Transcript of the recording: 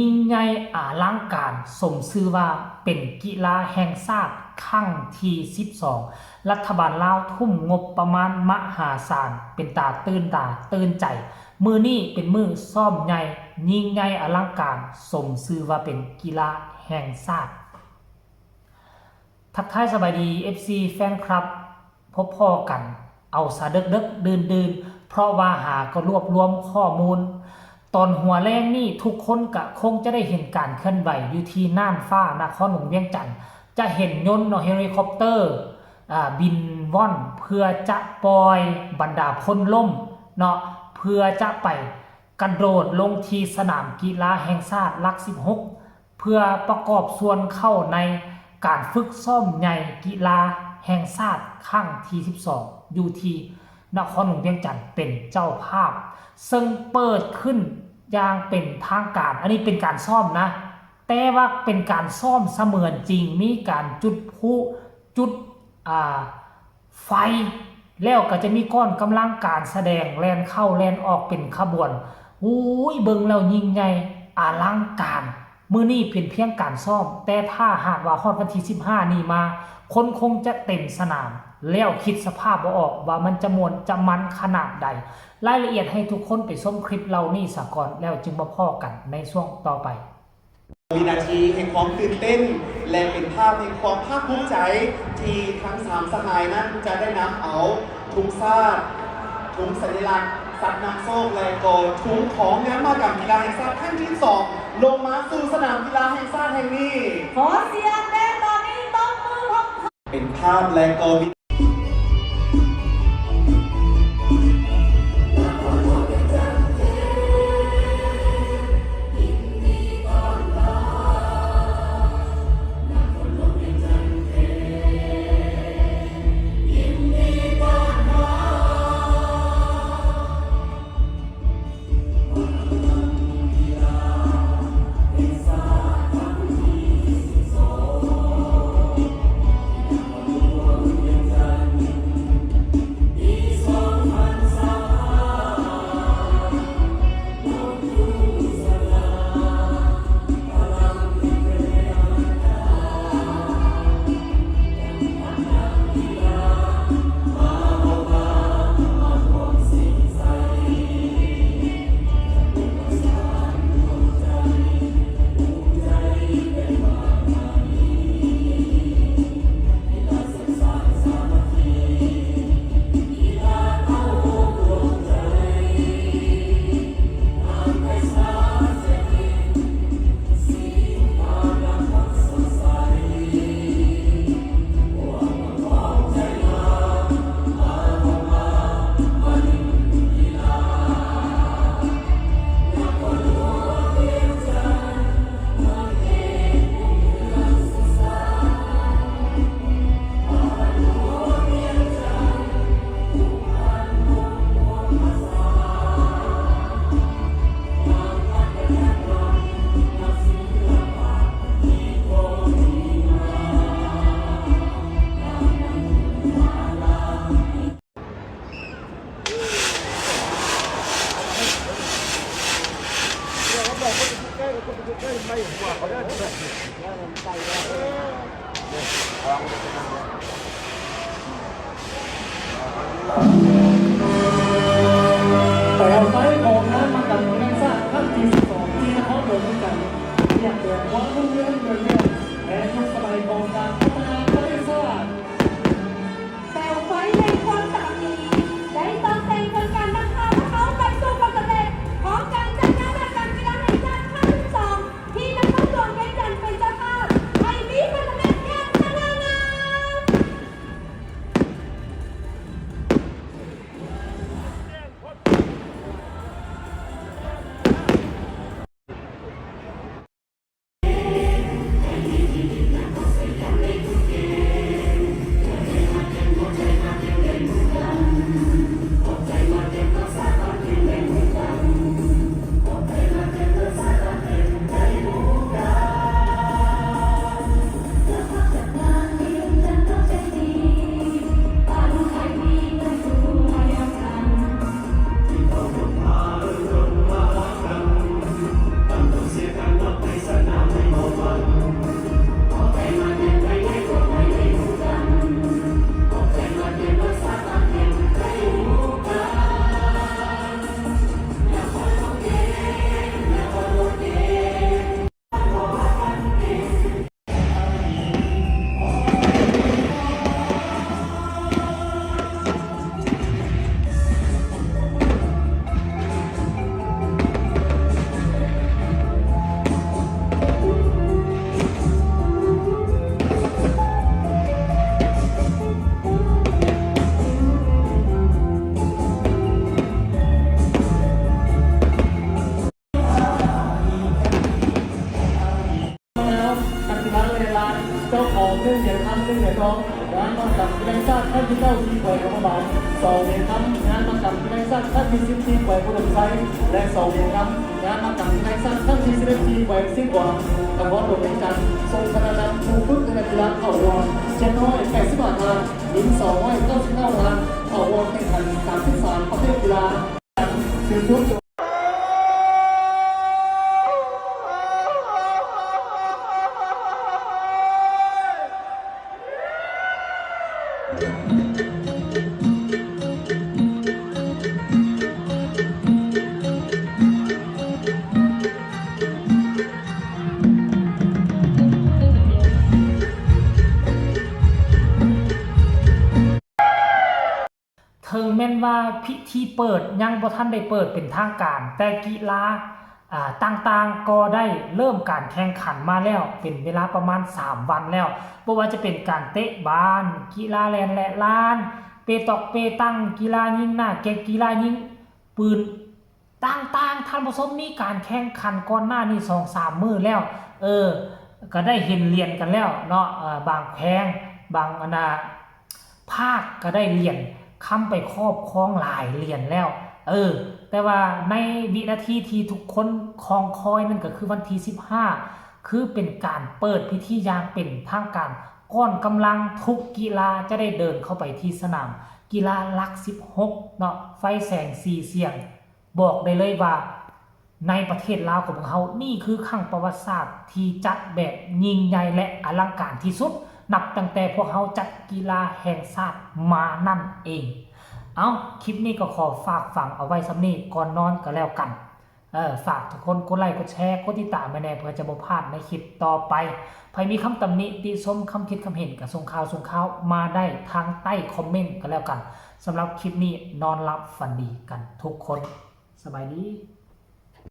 ຍິ່ງໃຫຍ່ອະລັງການ ສົມຊື່ວ່າເປັນກິລາແຫ່ງຊາດຄັ້ງທີສິບສອງ. ລັດຖະບານລາວທຸ່ມງົບປະມານມະຫາສານ ເປັນຕາຕື່ນຕາຕື່ນໃຈ. ມື້ນີ້ເປັນມື້ຊ້ອມໃຫຍ່ ຍິ່ງໃຫຍ່ອະລັງການ ສົມຊື່ວ່າເປັນກິລາແຫ່ງຊາດ. ທັກທາຍສະບາຍດີ ເອັຟຊີ ແຟນຄລັບ ພົບພໍ້ກັນເອົາສາເດິກໆ ດື່ນໆ ເພາະວ່າຫາກໍລວບລວມຂໍ້ມູນ. ຕອນຫົວແລງນີ້ທຸກຄົນກະຄົງຈະໄດ້ເຫັນການເຄື່ອນໄຫວຢູ່ທີ່ນ່ານຟ້າ ນະຄອນຫຼວງວຽງຈັນ. ຈະເຫັນຍົນເນາະ ເຮລິຄອບເຕີ ອາ ບິນວ່ອນເພື່ອຈະປ່ອຍບັນດາພົນລົມເນາະ ເພື່ອຈະໄປກະໂດດລົງທີ່ສະໜາມກິລາແຫ່ງຊາດຫຼັກສິບຫົກ ເພື່ອປະກອບສ່ວນເຂົ້າໃນການຝຶກຊ້ອມໃຫຍ່ກິລາແຫ່ງຊາດຄັ້ງທີສິບສອງ ຢູ່ທີ່ນະຄອນຫຼວງວຽງຈັນເປັນເຈົ້າພາບ, ເຊິ່ງເປີດຂຶ້ນຢ່າງເປັນທາງການ. ອັນນີ້ເປັນການຊ້ອມນະ, ແຕ່ວ່າເປັນການຊ້ອມສະເໝືອນຈິງ, ມີການຈຸດພລຸ, ຈຸດ ອ່າ ໄຟ ແລ້ວກໍຈະມີກ້ອນກຳລັງການສະແດງແລ່ນເຂົ້າແລ່ນອອກເປັນຂະບວນ. ໂອ້ຍ ເບິ່ງແລ້ວຍິ່ງໃຫຍ່ອະລັງການ. ມື້ນີ້ເປັນພຽງການຊ້ອມ, ແຕ່ຖ້າຫາກວ່າຮອດວັນທີສິບຫ້ານີ້ມາ, ຄົນຄົງຈະເຕັມສະໜາມ, ແລ້ວຄິດສະພາບບໍ່ອອກວ່າມັນຈະມ່ວນຈະມັນຂະໜາດໃດ. ລາຍລະອຽດໃຫ້ທຸກຄົນໄປຊົມຄລິບເຫຼົ່ານີ້ສາກ່ອນ, ແລ້ວຈຶ່ງມາພໍ້ກັນໃນຊ່ວງຕໍ່ໄປ. ວິນາທີແຫ່ງຄວາມຕື່ນເຕັ້ນ ແລະ ເປັນພາບແຫ່ງຄວາມພາກພູມໃຈ ທີ່ທັງສາມສະຫາຍນັ້ນຈະໄດ້ນຳເອົາທຸງຊາດ, ທຸງສັນຍະລັກສັດນຳໂຊກ ແລະ ກໍທຸງຂອງງານມະຫະກຳກິລາແຫ່ງຊາດຄັ້ງທີສິບສອງ ລົງມາສູ່ສະໜາມກິລາແຫ່ງຊາດແຫ່ງນີ້. ຂໍສຽງແດ່ຕອນນີ້ ຕົບມືພ້ອມ ເປັນພາບ ແລະ ກໍ ຕໍ່ໄປຂອງງານມະຫະກຳກິລາແຫ່ງຊາດຄັ້ງທີສິບສອງ ທີ່ນະຄອນຫຼວງວຽງຈັນ ຮຽກແບບຄວາມຮຸ່ງເຮືອງເຫຼືອເລື່ອງ ແລະ ຍຸກສະໄໝຂອງການພັດທະນາປະເທດຊາດ. ແສງໄຟແຫ່ງຄວາມສາມັກຄີໄດ້ຕອນແຕ່ງເຖິງການນຳພາພວກເຮົາໄປສູ່ຜົນສຳເລັດຂອງການຈັດງານມະຫະກຳກິລາແຫ່ງຊາດຄັ້ງທີສິບສອງ ທີ່ນະຄອນຫຼວງວຽງຈັນເປັນເຈົ້າພາບ ໃຫ້ມີຜົນສຳເລັດຢ່າງສະຫງ່າງາມ. ໜຶ່ງຫຼຽນຄຳ ໜຶ່ງຫຼຽນທອງ ງານມະຫະກຳກິລາແຫ່ງຊາດຄັ້ງທີເກົ້າ ທີ່ແຂວງຫຼວງພະບາງ, ສອງຫຼຽນຄຳ ງານມະຫະກຳກິລາແຫ່ງຊາດຄັ້ງທີສິບ ທີ່ແຂວງອຸດົມໄຊ ແລະ ສອງຫຼຽນຄຳ ງານມະຫະກຳກິລາແຫ່ງຊາດຄັ້ງທີສິບເອັດ ທີ່ແຂວງຊຽງຂວາງ. ນະຄອນຫຼວງວຽງຈັນ ສົ່ງຄະນະນຳຜູ້ຝຶກ ແລະ ນັກກິລາເຂົ້າຮ່ວມ ເຈັດຮ້ອຍແປດສິບຫ້າທ່ານ, ຍິງ ສອງຮ້ອຍເກົ້າສິບເກົ້າທ່ານ ເຂົ້າຮ່ວມແຂ່ງຂັນ ສາມສິບສາມປະເພດກິລາ. ເຖິງແມ່ນວ່າພິທີເປີດຍັງບໍ່ທັນໄດ້ເປີດເປັນທາງການ, ແຕ່ກິລາ ອ່າ ຕ່າງໆກໍໄດ້ເລີ່ມການແຂ່ງຂັນມາແລ້ວ ເປັນເວລາປະມານສາມວັນແລ້ວ, ບໍ່ວ່າຈະເປັນການເຕະບານ, ກິລາແລ່ນແລະລານ, ເປຕອກເປຕັງ, ກິລາຍິງໜ້າເກັກ, ກິລາຍິງປືນ ຕ່າງໆ. ທ່ານຜູ້ຊົມ, ມີການແຂ່ງຂັນກ່ອນໜ້ານີ້ສອງສາມມື້ແລ້ວ, ເອີ ກໍໄດ້ເຫັນຫຼຽນກັນແລ້ວເນາະ, ເອີ ບາງແຂວງ ບາງ ອັນນ່າ ພາກກໍໄດ້ຫຼຽນຄຳໄປຄອບຄອງຫຼາຍຫຼຽນແລ້ວ, ເອີ ແຕ່ວ່າໃນວິນາທີທີ່ທຸກຄົນຄອງຄອຍນັ້ນກໍຄືວັນທີສິບຫ້າ ຄືເປັນການເປີດພິທີຢ່າງເປັນທາງການ ກ່ອນກຳລັງທຸກກິລາຈະໄດ້ເດີນເຂົ້າໄປທີ່ສະໜາມກິລາຫຼັກສິບຫົກເນາະ, ໄຟແສງສີສຽງ. ບອກໄດ້ເລີຍວ່າໃນປະເທດລາວຂອງພວກເຮົາ ນີ້ຄືຄັ້ງປະຫວັດສາດທີ່ຈັດແບບຍິ່ງໃຫຍ່ ແລະ ອະລັງການທີ່ສຸດ ນັບຕັ້ງແຕ່ພວກເຮົາຈັດກິລາແຫ່ງຊາດມານັ້ນເອງ. ເອົ້າ, ຄລິບນີ້ກໍຂໍຝາກຝັງເອົາໄວ້ສ່ຳນີ້ ກ່ອນນອນກໍແລ້ວກັນ. ເອີ ຝາກທຸກຄົນກົດໄລ ກົດແຊ ກົດຕິດຕາມໄວ້ແດ່ ເພື່ອຈະບໍ່ພາດໃນຄລິບຕໍ່ໄປ. ໃຜມີຄຳຕຳໜິຕິຊົມ ຄຳຄິດຄຳເຫັນ ກໍສົ່ງຂ່າວ ສົ່ງຂ່າວມາໄດ້ທາງໃຕ້ຄອມເມັນກໍແລ້ວກັນ. ສຳລັບຄລິບນີ້ ນອນຫຼັບຝັນດີກັນທຸກຄົນ. ສະບາຍດີ.